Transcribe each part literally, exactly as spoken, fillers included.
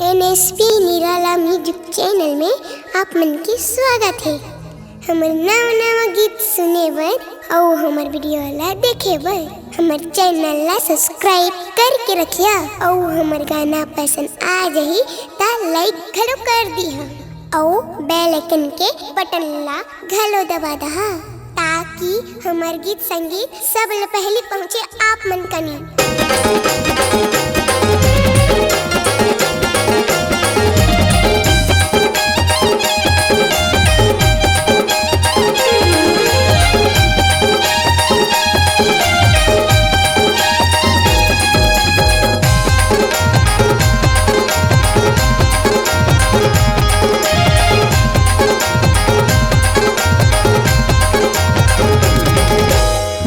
NSP निराला music channel में आप मन के स्वागत हे। हमर नवा नवा गीत सुने बर अउ हमर वीडियो ला देखे बर हमर चैनल ला सब्सक्राइब करके रखिया अउ हमर गाना पसंद आ जाही त लाइक घलो कर दिहा अउ बेल आइकन के बटन ला घलो दबा दहा, ताकि हमर गीत संगीत सब ले पहली पहुँचे आप मन कनी।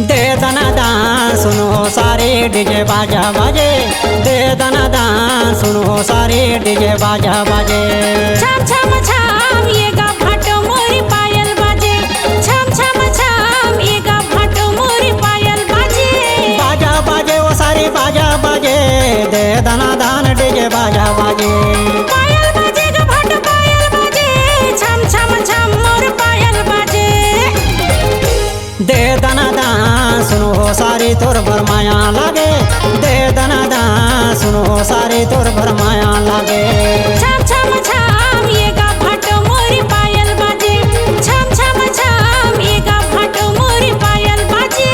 दे दना दान सुनो सारे डीजे बाजा बाजे, दे दना दान सुनो सारे डीजे बाजा बाजे। छम छम छम ये गा भाटो मोरी पायल बाजे, छम छम छम ये गा भाटो मोरी पायल बाजे। बाजा बाजे ओ सारे बाजा बाजे, दे दना दान डीजे बाजा बाजे। पायल बाजे गा भाटो पायल बाजे, छम छम छम मोर पायल बाजे। दे दना दान सुनो सारे तोर बर माया लागे, दे दना दान सुनो सारे तोर बर माया लागे। छम छम छम ये गा भाटो मोरी पायल बाजे, छम छम छम ये गा भाटो मोरी पायल बाजे।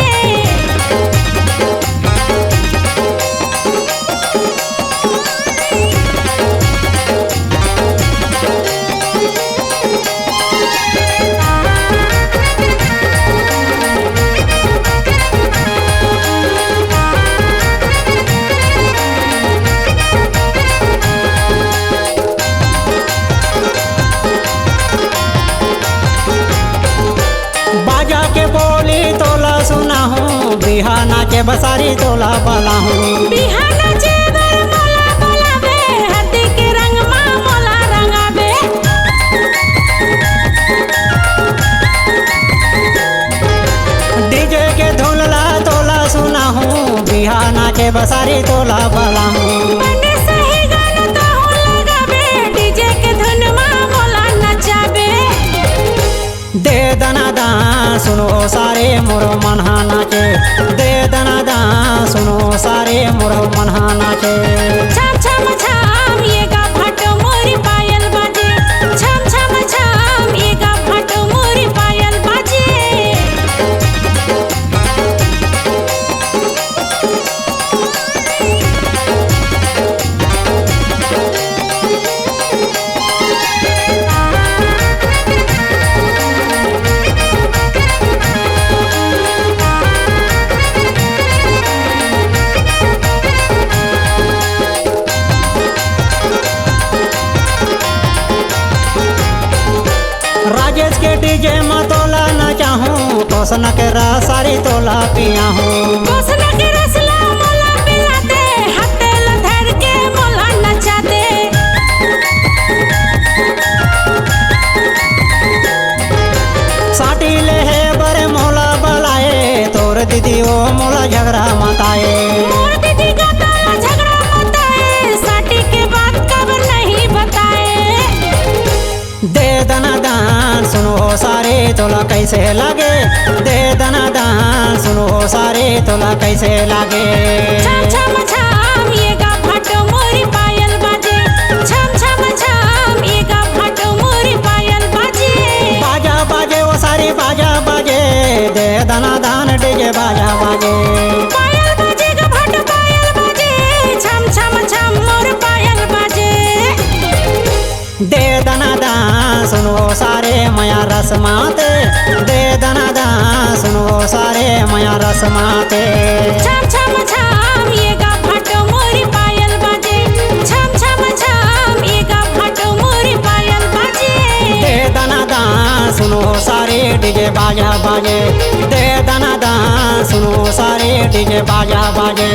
बाजा के बोली तोला सुनाहूँ, बिहाना के बसारी तोला बलाहूँ। बिहाना के बर मोला बलाबे, हरदी के रंग मा मोला रंगाबे। डीजे के धुन ला तोला सुनाहूँ, बिहाना के बसारी तोला बलाहूँ। बने सही गाना तोहू लगाबे, डीजे के धुन मा मोला नचाबे। दे दना दान सुनो सारे मोर मनहा नाचे, दे दना दान सुनो सारे मोर मनहा नाचे। छम छम छम ये गा भाटो मोरी पायल बाजे, छम छम छम ये गा भाटो मोरी पायल बाजे। राजेश के डीजे म तोला नचाहूँ, तोसन के रस सारी तोला पियाहूँ। तोसन के रस ला मोला पिला दे, हाथे ला धर के मोला नचा दे। साटी ले हे बर मोला बलाए, तोर दीदी ओ मोला झगड़ा मताए। मोर दीदी का तोला झगड़ा मताए, साटी के बात काबर नहीं बताए। दे दना दान सुनो सारे तोला कैसे लागे, दे दना दान सुनो सारे तोला कैसे लागे। छम छम छम ये गा भाटो मोरी पायल बाजे, छम छम छम ये गा भाटो मोरी पायल बाजे। बाजा बाजे ओ सारे बाजा बाजे, दे दना दान डीजे बाजा बाजे। पायल बाजे गा भाटो पायल बाजे, छम छम छम मोर पायल बाजे। दे दना दान सुनो सारे मया रस माते, दे दना दान सुनो सारे मया रस माते। छम छम छम ये गा भाटो मोरी पायल बाजे, छम छम छम ये गा भाटो मोरी पायल बाजे। दे दना दान सुनो सारे डीजे बाजा बाजे, दे दना दान सुनो सारे डीजे बाजा बाजे।